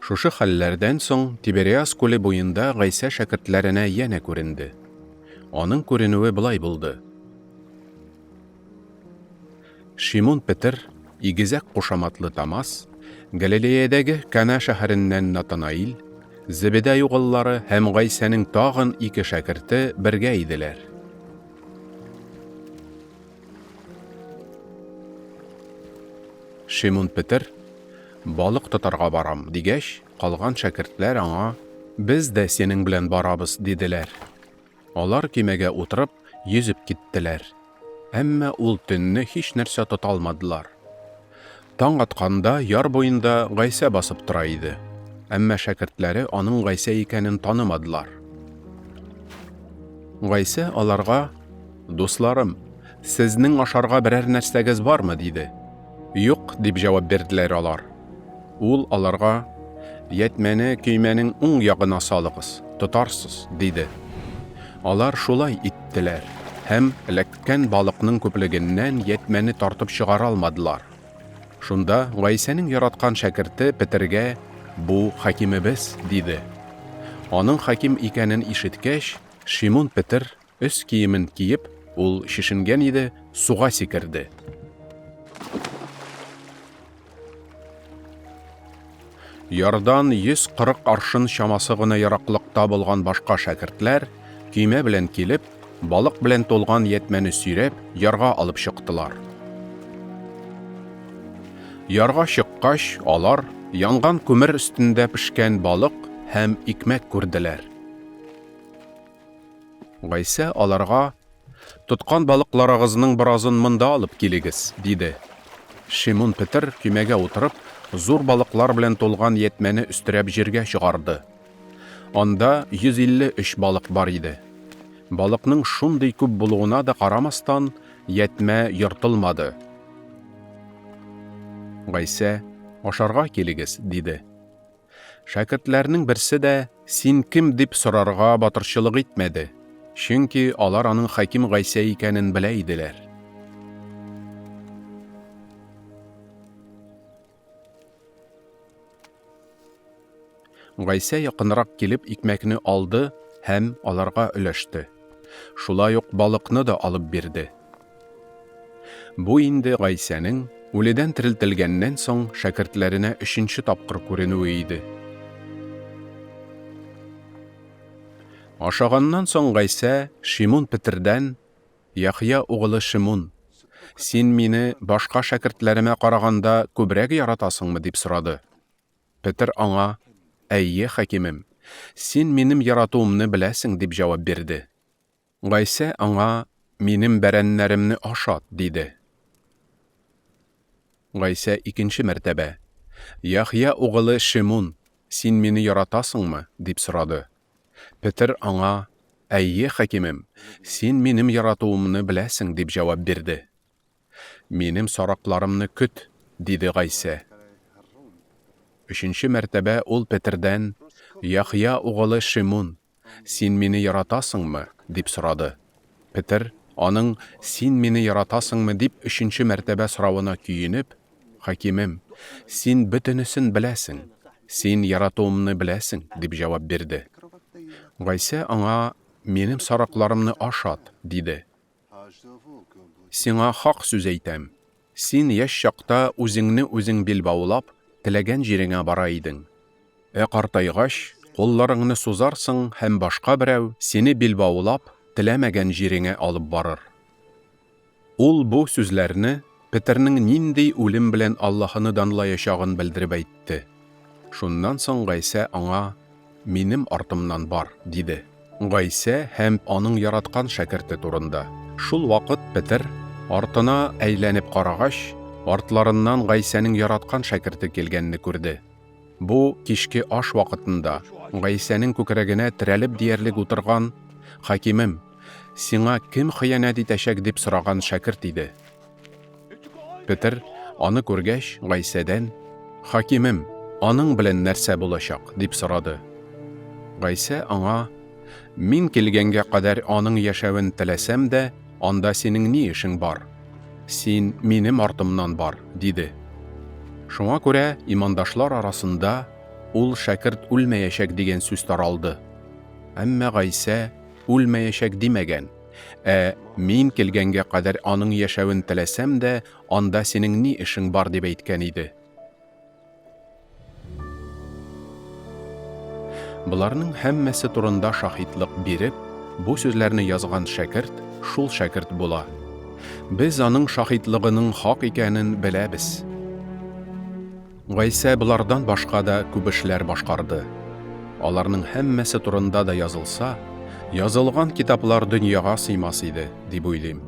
Шушы хәлләрдән соң Тибериас күле буенда Гайсә шәкертләренә янә күренде. Аның күренүе болай булды. Шимун Петер, игезәк кушаматлы Томас, Галилеядәге Кана шәһәреннән Натанаил, Зебедай угыллары һәм Гайсәнең тагын ике шәкерте бергә иделәр. Шимун Петер, Балык тотарга барам, дигәч, калган шәкертләр аңа, Без дә синең белән барабыз, диделәр. Алар көймәгә утырып, йөзеп киттеләр. Әмма ул төнне һич нәрсә тота алмадылар. Таң атканда яр буенда Гайсә басып тора иде. Әмма шәкертләре аның Гайсә икәнен танымадылар. Гайсә аларга, Дусларым, сезнең ашарга берәр нәрсәгез бармы? диде. Юк, дип җавап бирделәр алар. Ул аларга, Ятьмәне көймәнең уң ягына салыгыз, тотарсыз, диде. Алар шулай иттеләр һәм эләккән балыкның күплегеннән ятьмәне тартып чыгара алмадылар. Шунда Гайсәнең яраткан шәкерте Петергә, Бу хакимебез, диде. Аның хаким икәнен ишеткәч, Шимун Петер, Өс киемен киеп, ул чишенгән иде, суга сикерде. Ярдан 140 аршын чамасы гына ераклыкта булган башка шәкертләр, көймә белән килеп, балык белән тулган ятьмәне сөйрәп, ярга алып чыктылар. Ярга чыккач, алар янган күмер өстендә пешкән балык һәм икмәк күрделәр. Гайсә аларга, Тоткан балыкларыгызның беразын монда алып килегез, диде. Шимун Петер, көймәгә утырып, зур балыклар белән тулган ятьмәне өстерәп җиргә чыгарды. Анда 153 балык бар иде. Балыкның шундый күп булуына да карамастан, ятьмә ертылмады. Гайсә, Ашарга килегез, диде. Шәкертләрнең берсе дә, Син кем? дип сорарга батырчылык итмәде, чөнки алар аның Хәким Гайсә икәнен белә иделәр. Гайсә якынрак килеп икмәкне алды һәм аларга өләште. Шулай ук балыкны да алып бирде. Бу инде Гайсәнең үледән терелтелгәннән соң шәкертләренә өченче тапкыр күренүе иде. Ашаганнан соң Гайсә Шимун Петердән, Яхъя угылы Шимун, син мине башка шәкертләремә караганда күбрәк яратасыңмы? дип сорады. Петер аңа, Әйе, хакимем, син минем яратуымны беләсең, дип җавап бирде. Гайсә аңа, Минем бәрәннәремне ашат, диде. Гайсә икенче мәртәбә, Яхъя угылы Шимун, син мине яратасыңмы? дип сорады. Петер аңа, Әйе, хакимем, син минем яратуымны беләсең, дип җавап бирде. Минем сарыкларымны көт, диде Гайсә. Өченче мәртәбә ул Петердән, Яхъя угылы Шимун, Син мине яратасыңмы? дип сорады. Петер, аның Син мине яратасыңмы? дип өченче мәртәбә соравына көенеп, Хакимем, син бөтенесен беләсең, син яратуымны беләсең, дип җавап бирде. Гайсә аңа, Минем сарыкларымны ашат, диде. Сиңа хак сүз әйтәм, син яшь чакта үзеңне үзең билбаулап, теләгән җиреңә бара идең. Ә картайгач, кулларыңны сузарсың һәм башка берәү, сине билбаулап, теләмәгән җиреңә алып барыр. Ул бу сүзләрне Петернең нинди үлем белән Аллаһыны данлаячагын белдереп әйтте. Шуннан соң Гайсә аңа, Минем артымнан бар, диде. Гайсә һәм аның яраткан шәкерте турында. Шул вакыт Петер, артына әйләнеп карагач, артларыннан Гайсәнең яраткан шәкерте килгәнне күрде. Бу кичке аш вакытында Гайсәнең күкрәгенә терәлеп диярлек утырган, Хакимем, сиңа кем хыянәт итәчәк дип сораган шәкерт иде. Петер, аны күргәч, Гайсәдән, Хакимем, аның белән нәрсә булачак? дип сорады. Гайсә аңа, Мин килгәнгә кадәр аның яшәвен теләсәм дә, анда синең ни эшең бар? Син минем артымнан бар, диде. Шуңа күрә имандашлар арасында ул шәкерт үлмәячәк дигән сүз таралды. Әмма Гайсә үлмәячәк димәгән, ә мин килгәнгә кадәр аның яшәвен теләсәм дә, анда синең ни эшең бар дип әйткән иде. Боларның һәммәсе турында шаһитлык биреп, бу сүзләрне язган шәкерт шул шәкерт була. Без аның шаһитлыгының хак икәнен беләбез. Гайсә болардан башка да күп эшләр башкарды. Аларның һәммәсе турында да язылса, язылган китаплар дөньяга сыймас иде, дип уйлыйм.